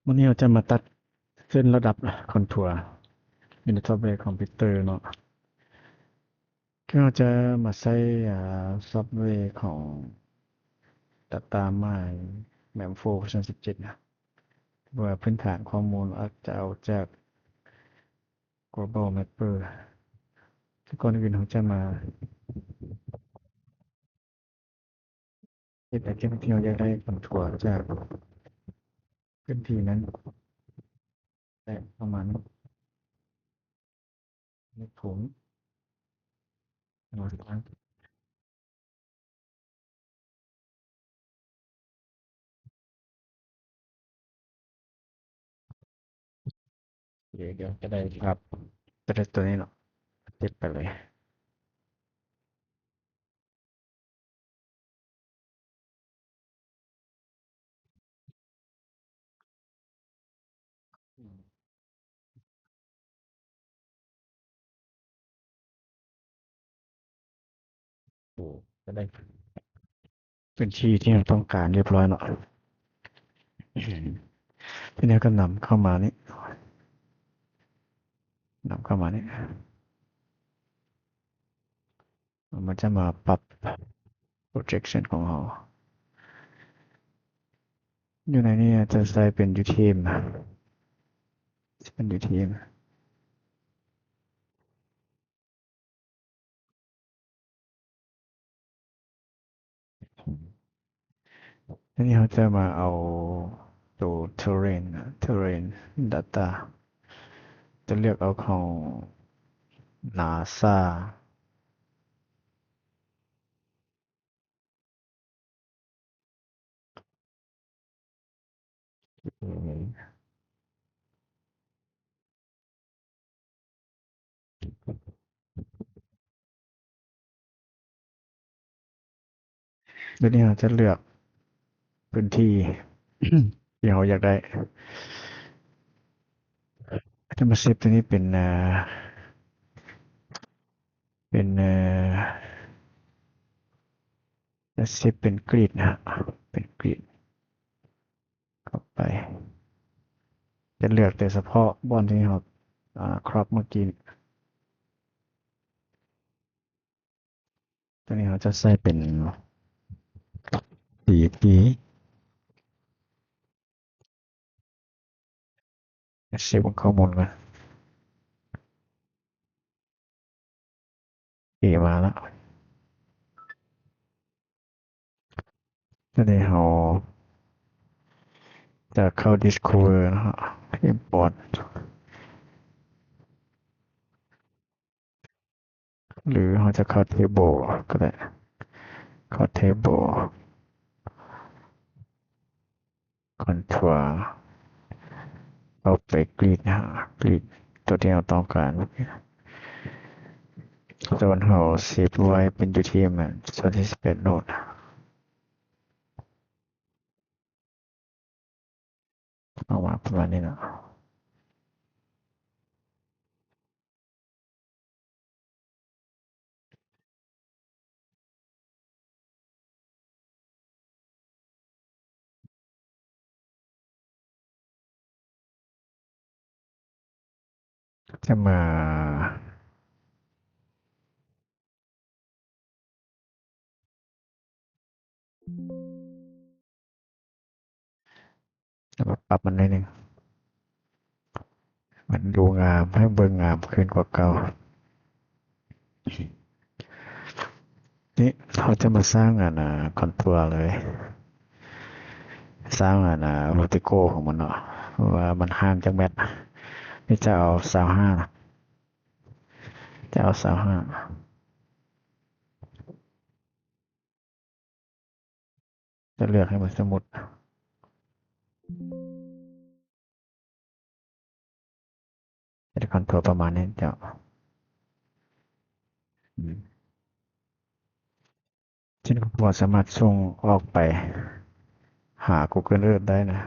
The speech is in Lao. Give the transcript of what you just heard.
ມື້ນີ້ເຮົາຈະມາຕັດເສັ້ນລະດັບຄອນທົວຢູ່ໃນຊອບແວຄອມພິວເຕີເນາະ. ຄືເຮົາຈະມາໃຊ້ ອາ ຊອບແວຂອງ Data Mine ແມັມໂຟ ເວີຊັນສິບເຈັດນະ, ເພາະວ່າພື້ນຖານຂໍ້ມູນອາດຈະເອົາຈາກ Global Mapper. ແຕ່ກ່ອນອື່ນເຮົາຈະມາ ເຮັດໃຫ້ເຈົ້າໜ້າທີ່ເຮົາຢາກໄດ້ຄອນທົວຈາກພື້ນທີ່ນັ້ນ ແລະ ປະມານນີ້ ໃນຖົງ ດຽວຈະໄດ້ປັບ ຈະໄດ້ຕົວນີ້ເນາະ ຕິດໄປເລີຍ. ໂອ້ ຈະໄດ້ພື້ນທີ່ທີ່ເຮົາຕ້ອງການຮຽບຮ້ອຍເນາະ. ທີນີ້ເຮົາກໍນຳເຂົ້າມານີ້ ນຳເຂົ້າມານີ້ ມັນຈະມາປັບ projection ຂອງເຮົາ. ຢູ່ໃນນີ້ຈະໃຊ້ເປັນ Utem ເປັນ Utem. ທີນີ້ເຮົາຈະມາເອົາໂຕ terrain terrain data ຈະເລືອກເອົາຂອງ NASA. ດຽວນີ້ເຮົາຈະເລືອກພື້ນທີ່ທີ່ເຮົາຢາກໄດ້. ຈະມາເຊບຕົວນີ້ເປັນ ເອີ ເປັນ ເອີ ຈະເຊບເປັນ grid ນະ ເປັນ grid ເຂົ້າໄປ. ຈະເລືອກແຕ່ສະເພາະບ່ອນທີ່ເຮົາ ອາ crop ເມື່ອກີ້. ຕົວນີ້ເຮົາຈະໃສ່ເປັນ CP ເຊັກເບິ່ງຂໍ້ມູນກ່ອນ. ເອ ມາລະ. ຕອນນີ້ເຮົາຈະເຂົ້າ Discover ເນາະ Import ຫຼືເຮົາຈະເຂົ້າ Table ກໍໄດ້ ເຂົ້າ Table Control ເຂົ້າໄປ Grid ຫາ Grid ຕົວທີ່ເຮົາຕ້ອງການ. ສ່ວນເຮົາເຊບໄວ້ເປັນ Utem ສ່ວນທີ່ສິບແປດໂນດ ອອກມາປະມານນີ້ເນາະ. ຈະມາ ແລ້ວກໍປັບມັນໜ້ອຍໜຶ່ງ ມັນດູງາມ ໃຫ້ເບິ່ງງາມຂຶ້ນກວ່າເກົ່າ. ນີ້ເຮົາຈະມາສ້າງອັນ ອາ ຄອນທົວເລີຍ ສ້າງອັນ ອາ ເວີຕິໂກຂອງມັນເນາະ ວ່າມັນຫ່າງຈັກແມັດ. ນີ້ຈະເອົາຊາວຫ້າ ຈະເອົາຊາວຫ້າ ຈະເລືອກໃຫ້ມັນສະໝຸດ ເຮັດຄອນໂທຣປະມານນີ້ເຈົ້າ. ອືມ ເຊັ່ນ ກໍສາມາດສົ່ງອອກໄປຫາ Google Earth ໄດ້ນະ.